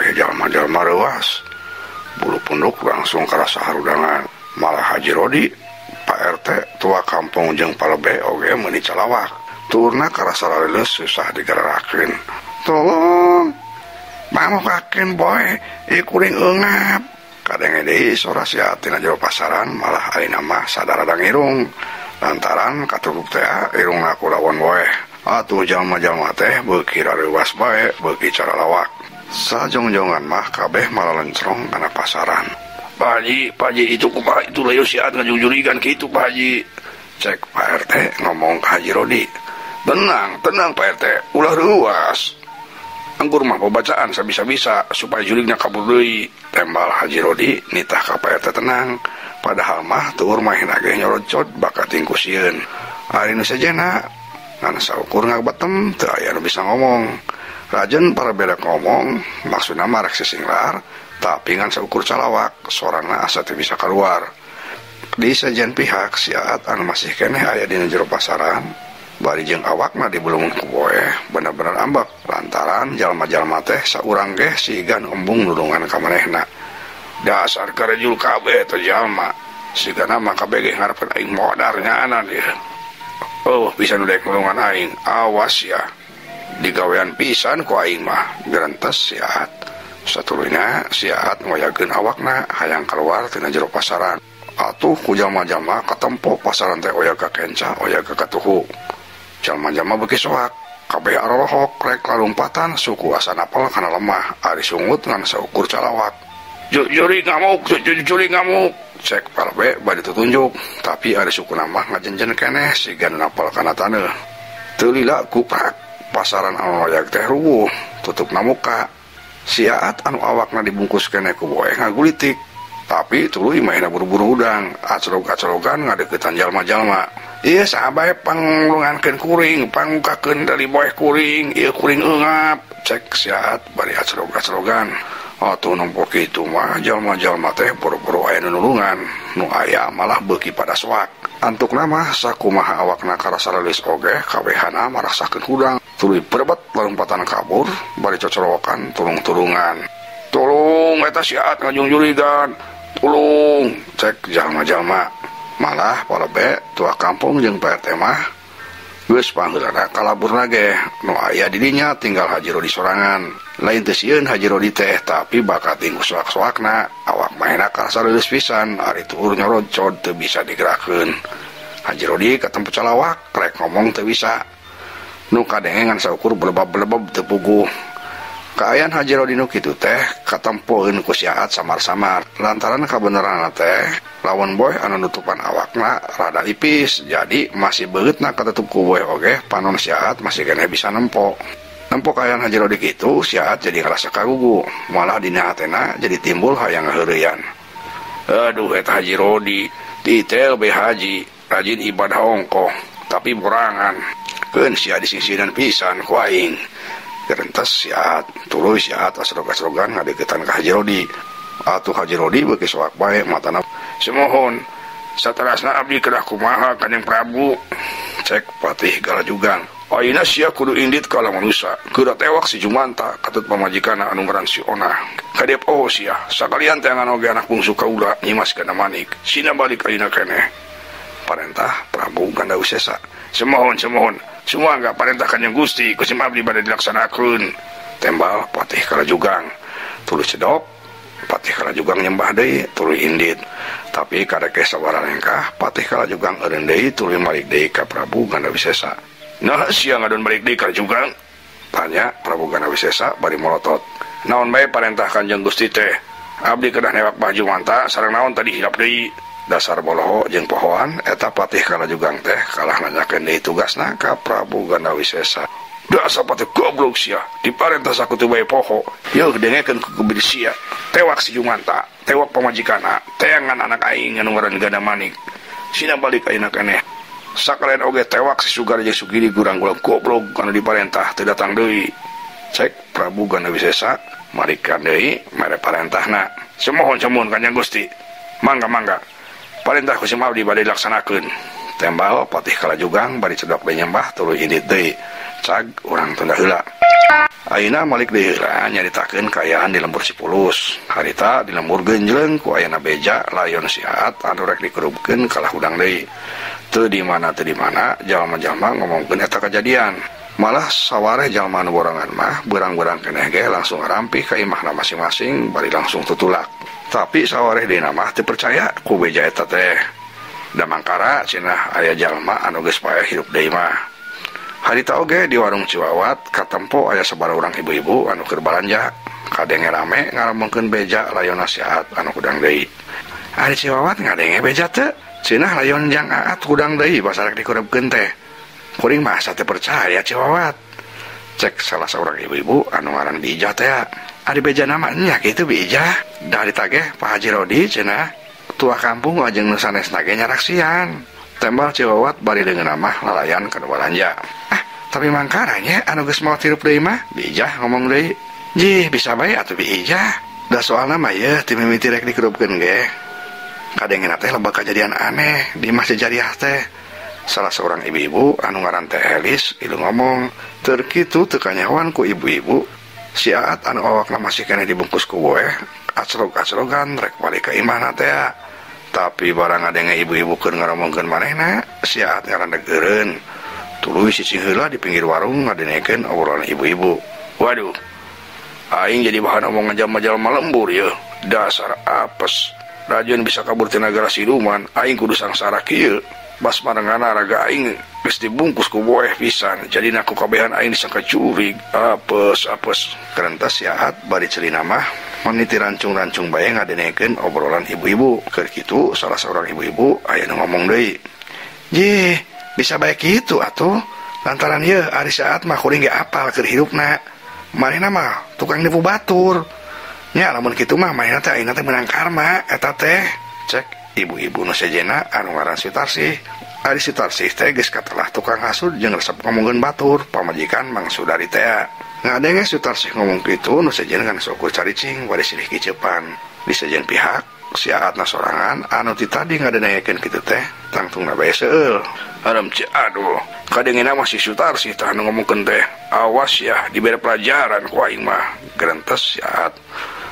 Kabeh jalma-jalma reuas. Bulu punduk langsung karasa harudangan. Malah Haji Rodi, Pak RT, tua kampung jeung palebe oge meuni calawak. Turna karasa laleus susah digererakeun. Tolong, mamokakeun boy, ieu kuring eungap. Kadenge deui sora si Aat tina jero pasaran malah ayeuna mah sadar ada ngirung. Lantaran katutup teh irungna ku lawon boe. Atuh jalma-jalma teh beuki rareuwas bae, beuki cara lawak. Sajongjongan mah kabeh malah lencrong kana pasaran. Pak Haji, Pak Haji itu kumaha itu layu si Aat ngajungjurigan kitu Pak Haji. Cek Pak RT ngomong ka Haji Rodi. Tenang, tenang Pak RT, ulah reuwas. Anggur mah pembacaan sabisa-bisa supaya juligna kabur deui. Tembal Haji Rodi nitah ka Pak RT tenang. Padahal mah tuur mahina ge nyorocot bakat tingku sieun. Ari nu sejenna ngan saukur ngabetem teu aya nu bisa ngomong. Rajen para bedak ngomong maksudna mah rek sisinglar tapi ngan saukur calawak sorana asa teu bisa keluar. Di sejen pihak si Aat anu masih keneh aya dina jero pasaran bari jeung awakna dibulungun ku boeh bener-bener ambek lantaran jalma-jalma teh saurang ge siga nu embung nulungan ka manehna. Dasar karejul kabeh teh jalma sigana mah kabeh ge ngarepeun aing modar nyaanan ieu. Oh bisa nu daek nulungan aing awas ya digawean pisan ku aing mah gerentes si Aat. Satuluyna si Aat ngoyakeun awakna hayang keluar tina jero pasaran. Atuh ku jalma-jalma katempo pasaran teh oya ka kenca oya ka katuhu. Jalma-jalma beuki soak kabeh arolohok rek lalumpatan suku asa napel kana lemah ari sungut ngan saukur calawak. Juri ngamuk, juri ngamuk. Cek palbe bade tutunjuk tapi ari sukuna mah ngajenjen keneh siga napel kana taneuh. Teu lila kuprak pasaran anu loyak teh rubuh tutupna muka. Si Aat anu awakna dibungkus keneh ku boeh ngagulitik. Tapi tuluy mahina buru-buru hudang, acrog-acrogan ngadeukeutan jalma-jalma. Ieu saha bae panglungankeun kuring, pangukakeun dari boeh kuring, ieu kuring eungap. Cek si Aat bari acrog-acrogan. Atuh nempo kitu mah jalma-jalma teh boro-boro aya nu nulungan, nu aya malah beuki pada soak. Antukna mah sakumaha awakna karasa leulis oge kabehana marasakeun hudang. Tuluy berebet lompatan kabur bari cocorowokan tulung-tulungan. Tolong eta si Aat ngajungjurigan. Tulung cek jalma-jalma. Malah palebe tua kampung jeung Pak RT mah geus pangheulana kalaburna ge nu aya di dinya tinggal Haji Rodi sorangan. Lain teu sieun Haji Rodi teh tapi bakat tinggu soak-soakna awak mahena karasa leuleus pisan ari tuur nyorocod teu bisa digerakeun. Haji Rodi katempo calawak rek ngomong teu bisa. Nu kadenge ngan saukur belebab-belebab teu puguh. Kaayaan Haji Rodi nu kitu teh katempoeun ku si Aat samar-samar lantaran kabeneranna teh lawan boeh anu nutupan awakna rada ipis jadi masih beutna katutup ku boeh oge panon si Aat masih keneh bisa nempo. Nempo kaayaan Haji Rodi kitu si Aat jadi ngarasa kagugu malah dina hatena jadi timbul hayang ngaheureuyan. Aduh eta Haji Rodi detail be haji rajin ibadah ongkoh tapi borangan keun sia disingsinan pisan ku aing. Gerentes si Aat tuluy si Aat asrog-asrogan ngadeukeutan ka Haji Rodi. Atuh Haji Rodi beuki soak bae matana. Semohon saterasna abdi kedah kumaha Kanjeng Prabu. Cek Patih Galajugang. Ayeuna sia kudu indit ka alam manusa. Keura tewak si Jumanta katut pamajikanna anu ngaran si Onah. Kadep oh sia sakalian teangan oge anak bungsu kaula Nyimas Gandamanik. Sina balik ayeuna keneh. Parentah Prabu Gandawisesa. Semohon semohon semua enggak parentah Kanjeng Gusti kusim abdi bade dilaksanakeun. Tembal Patih Kalajugang. Tuluy cedok Patih Kalajugang nyembah deui tuluy indit. Tapi kareke sabaraha lengkah Patih Kalajugang eureun deui tuluy malik deui ka Prabu Gandawisesa. Nah sia ngadon balik deui Kalajugang? Tanya Prabu Gandawisesa bari molotot. Naon bae parentah Kanjeng Gusti teh? Abdi kedah newak Bah Jumanta sareng naon tadi hilap deui. Dasar boloho jeung pohoan eta Patih Kalajugang teh kalah nanyakeun deui tugasna ka Prabu Gandawisesa. Dasar patih goblok sia, diparentah sakutu bae poho. Yeuh dengekeun ku kubir sia. Tewak si Jumanta, tewak pamajikanna, teangan anak aing anu ngaran Gandamanik. Sina balik ayeuna keneh. Sakalian oge tewak si Sugara jeung Sugiri gurang-gurang goblok anu diparentah teu datang deui. Cek Prabu Gandawisesa marikan deui mere parentahna. Semohon-semohon Kanjeng Gusti. Mangga-mangga. Parentah ku sim abdi bade dilaksanakeun. Tembal Patih Kalajugang bari cedok deui nyembah tuluy indit deui. Cag urang tunda heula. Ayeuna malik deui heula nyaritakeun kaayaan di lembur Sipulus. Harita di lembur genjleng ku ayana beja layon siat anu rek dikerubkeun kalah hudang deui. Teu di mana jalma-jalma ngomongkeun eta kajadian. Malah sawareh jalma anu borangan mah beurang-beurang keneh ge langsung ngarampih ka imahna masing-masing bari langsung tutulak. Tapi sawareh deuna mah teu percaya ku beja eta teh. Da mangkara cenah aya jalma anu geus paeh hirup deui mah. Harita oge di warung Ciwawat katempo aya sabaraha urang ibu-ibu anu keur balanja. Kadenge rame ngaromongkeun beja layon nasihat anu hudang deui. Ari Ciwawat ngadenge beja teu? Cenah layon jang Aat hudang deui basa rek dikurebkeun teh. Kuring mah asa teu percaya Ciwawat. Cek salah seorang ibu-ibu anu ngaran Bi Ijah teh. Ari beja nama nya kitu Bi Ijah. Da ditageh Pak Haji Rodi cenah tua kampung lajeng nu sanesna ge nyaraksian. Tembal Ciwawat bari leungeun mah lalayan ka nu balanja. Ah, tapi mangkaranya anu geus maot hirup deui mah, Bi Ijah ngomong deui. Jih, bisa bae atuh Bi Ijah. Da soalna mah yeuh ti mimiti rek dikerupkeun ge. Kadengena teh loba kajadian aneh di Masjid Jariah teh. Salah seorang ibu-ibu anu ngaran Teh Elis ilu ngomong, "Teu kitu teu kanyahoan ku ibu-ibu." Si Aat anu awakna masih keneh dibungkus ku boeh, acrog-acrogan rek balik ka imahna teh. Tapi barang ngadenge ibu-ibu keur ngaromongkeun manehna, si Aat ngarandeg eureun. Tuluy cicing heula di pinggir warung ngadengekeun obrolan ibu-ibu. Waduh, aing jadi bahan omongan jalma-jalma lembur yeuh. Dasar apes. Rajun bisa kabur ti nagara siluman, aing kudu sangsara kieu. Bas marengana raga aing geus dibungkus ku boeh pisan. Jadina ku kabehan aing disangka curig. Apes, apes. Kerentas si Aat bari celina mah meniti rancung-rancung bae ngadengekeun obrolan ibu-ibu. Keur kitu salah seorang ibu-ibu aya nu ngomong deui. "Jih, bisa bae kitu atuh. Lantaran ieu ari saat mah kuring ge apal keur hirupna. Manehna mah tukang nipu batur. Nya lamun kitu mah manehna teh ayeuna teh meunang karma eta teh." Cek ibu-ibu nu sejena anu ngaran Sutarsih. Ari Sutarsih teh geus katelah tukang hasud jeung resep ngomongkeun batur pamajikan Mang Sudari teh. Ngadenge Sutarsih ngomong kitu nu sejen kan saukur caricing bari silih kicepan. Di sejen pihak si Aatna sorangan anu ti tadi ngadengekeun kitu teh tangtungna bae seueul. Haram ci aduh, kadengena mah si Sutarsih tah anu ngomongkeun teh. Awas ya dibere pelajaran ku aing mah. Gerentes si Aat.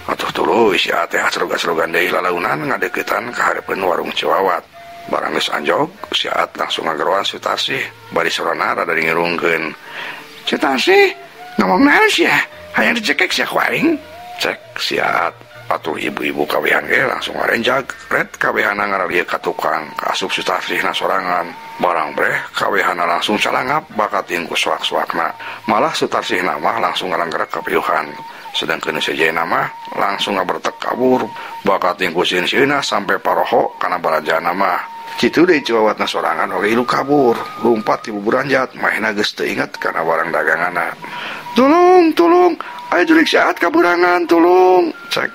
Atuh tuluy si Aat teh acrog-acrogan deui lalaunan ngadeukeutan ka hareupeun warung Ciwawat. Barang geus anjog, si Aat langsung ngageroan Sutarsih bari sorana rada ngirungkeun. "Sutarsih, ngomong naon sia? Hayang dicekek sia ku aing?" Cek si Aat. Atuh ibu-ibu kabehan ge langsung ngarenjag, ret kabehana ngaralieu ka tukang, kaasup Sutarsihna sorangan. Barang breh kabehana langsung calangap bakating ku suak-suakna. Malah Sutarsihna mah langsung ngaranggerak ka piuhan. Sedangkeun sejena mah langsung ngabertek kabur, bakating ku sieun-sieunna sampe paroho kana balanjana mah. Kitu deui Ciwawatna sorangan oge ilu kabur, lumpat ti buburanjat, mahna geus teu inget kana barang daganganna. "Tulung, tulung, ayo jurik si Aat kaburangan, tulung." Cek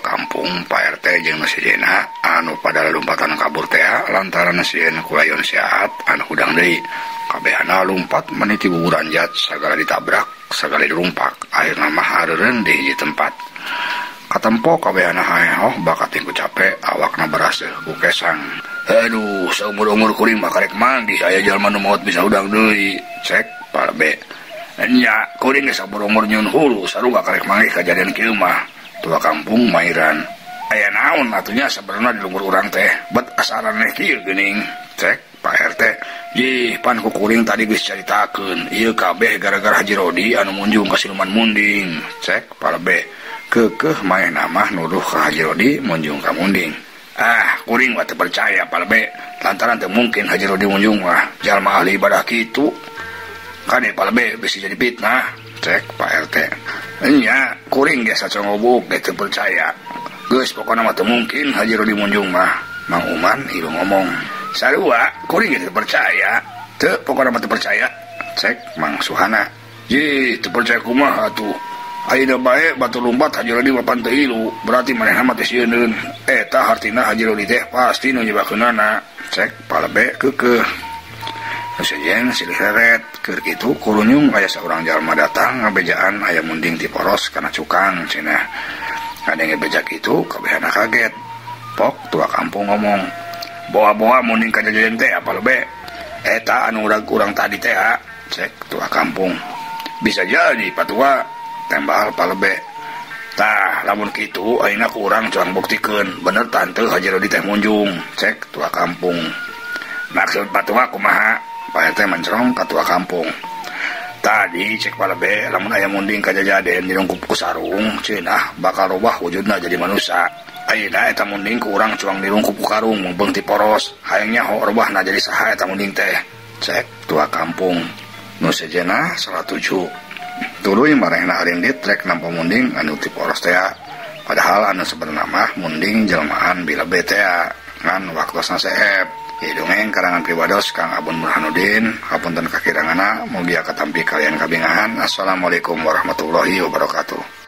kampung Pak RT jeung nu sejena anu pada lompatan kabur teh lantaran sieun ku layon si Aat anu hudang deui. Kabehana lumpat meniti buburanjat sagala ditabrak sagala dirumpak akhirna mah hareureun di hiji tempat. Katempo kabehana haehoh bakating ku cape awakna beraseuh ku kesang. "Aduh, saumur-umur kuring mah karek mandi aya jalma nu maot bisa hudang deui." Cek Pak B. "Nya, kuring geus saumur-umur nyun hulu sarua karek manggih kajadian kieu mah." Tua kampung mairan. "Aya naon atunya sabenerna di lembur urang teh, bet asa araneh kieu geuning." Cek Pak RT. "Jih, pan ku kuring tadi geus caritakeun, ieu kabeh gara-gara Haji Rodi anu munjung ka siluman munding." Cek Pak B. Keukeuh manehna mah nuduh ka Haji Rodi munjung ka munding. "Ah, kuring mah teu percaya Pak B, lantaran teu mungkin Haji Rodi munjung mah jalma ahli ibadah kitu." Kade palebe bisi jadi fitnah. Cek Pak RT. Nya kuring ge sacongobuk ge teu percaya. Geus pokona mah teu mungkin Haji Rodi munjung mah. Mang Uman ieu ngomong. Sarua kuring ge teu percaya. Teu pokona mah teu percaya. Cek Mang Suhana. Ye teu percaya kumaha atuh. Ayeuna bae batu lumpat Haji Rodi mah pan teu ilu, berarti manehna mah teh sieun. Eta hartina Haji Rodi teh pasti nu nyebakeunana. Cek palebe keukeuh. Sejen silih reret keur kitu kurunyung aya saurang jalma datang ngabejaan aya munding ti poros kana cukang cenah. Ngadenge beja kitu kabehana kaget. Pok tua kampung ngomong, "Boa-boa munding ka jajajan teh apa lebe?" Eta anu urang tadi teh cek tua kampung. Bisa jadi patua tembal palebe. Tah lamun kitu ayeuna ku urang cuang buktikeun bener tante Haji Rodi teh munjung cek tua kampung. Maksud patua kumaha? Pak RT mencerong ka tua kampung. Tadi cek palebe lamun aya munding ka jajaden dirungkup ku sarung cenah bakal robah wujudna jadi manusia. Ayeuna eta munding ku urang cuang dirungkup ku karung meubeung ti poros hayang nyaho robahna jadi saha eta munding teh cek tua kampung. Nu sejenah 107. Tuluy marehna arindit rek nampa munding anu ti poros teh. Padahal anu sebenarna mah munding jelmaan bila bete ngan waktosna seep. Dongeng karangan pribados Kang Abun Burhanuddin, hapunten kakirangana mugia katampi kalian kabingahan. Assalamualaikum warahmatullahi wabarakatuh.